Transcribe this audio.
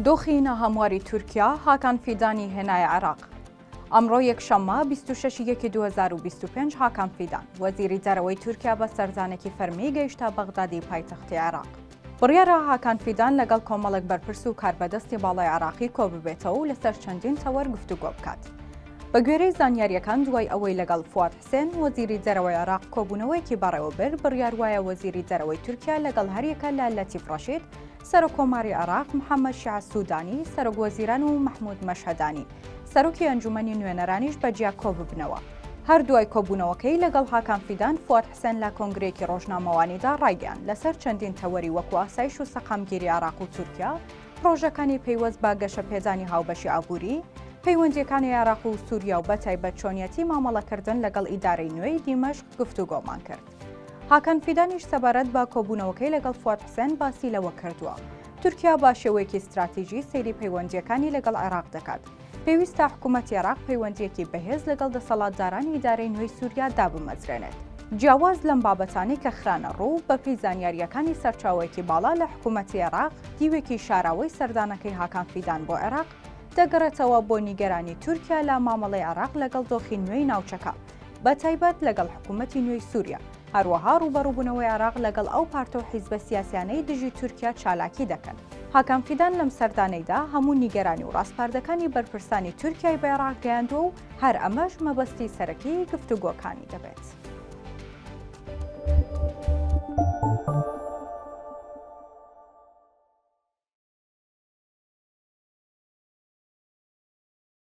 دۆخی ناهەمواری تورکیا هاکان فیدانی هێنایە عێراق. ئەمڕۆ یەکشەممە 26 یەکی 2025 هاکان فیدان، وەزیری دەرەوەی تورکیا بە سەردانێکی فەرمی گەیشتە بەغدادی پایتەختی عێراق. بڕیارە هاکان فیدان لەگەڵ کۆمەڵێک بەرپرس و کاربەدەستی باڵای عێراقی کۆببێتەوە و لەسەر چەندین تەوەر گفتوگۆ بکات. بەگوێرەی زانیارییەکان دوای ئەوەی لەگەڵ فواد حسێن، وەزیری دەرەوەی عێراق کۆبوونەوەیەکی بەڕێوەبرد، بڕیار وایە وەزیری دەرەوەی تورکیا لەگەڵ هەریەکە لە لەتیف ڕەشید، سەرۆککۆماری عێراق، محەممەد شیعە سوودانی، سەرۆکوەزیران و مەحموود مەشهەدانی، سەرۆکی ئەنجوومەنی نوێنەرانیش بە جیا کۆببنەوە. هەر دوای کۆبوونەوەکەی لەگەڵ هاکان فیدان، فواد حسێن لە کۆنگرەیەکی ڕۆژنامەوانیدا ڕایگەیاند، لەسەر چەندین تەوەری وەکو ئاسایش و سەقامگیری عێراق و تورکیا، پڕۆژەکانی پەیوەست بە گەشەپێدانی هاوبەشی ئابووری، پەیوەندییەکانی عێراق و سووریا و بەتایبەت چۆنیەتی مامەڵەکردن لەگەڵ ئیدارەی نوێی دیمەشق گفتوگۆمان کرد. هاکان فیدانیش سەبارەت بە کۆبوونەوەکەی لەگەڵ فواد حوسێن باسی لەوە کردووە، تورکیا بە شێوەیەکی ستراتیژی سەیری پەیوەندییەکانی لەگەڵ عێراق دەکات، پێویستە حکومەتی عێراق پەیوەندییەکی بەهێز لەگەڵ دەسەڵاتدارانی ئیدارەی نوێی سووریا دابمەزرێنێت. جیاواز لەم بابەتانەی کە خرانەڕوو، بەپێی زانیارییەکانی سەرچاوەیەکی باڵا لە حکومەتی عێراق، دیوێکی شاراوەی سەردانەکەی هاکان فیدان بۆ عێراق، دەگەڕێتەوە بۆ نیگەرانی تورکیا لە مامەڵەی عێراق لەگەڵ دۆخی نوێی ناوچەکە، بەتایبەت لەگەڵ حکومەتی نوێی سووریا، هەروەها ڕووبەڕووبوونەوەی عێراق لەگەڵ ئەو پارتە و حیزبە سیاسیانەی دژی تورکیا چالاکی دەکەن. هاکان فیدان لەم سەردانەیدا هەموو نیگەرانی و ڕاسپاردەکانی بەرپرسانی تورکیای بە عێراق گەیاندووە و هەر ئەمەش مەبەستی سەرەکیی گفتوگۆکانی دەبێت.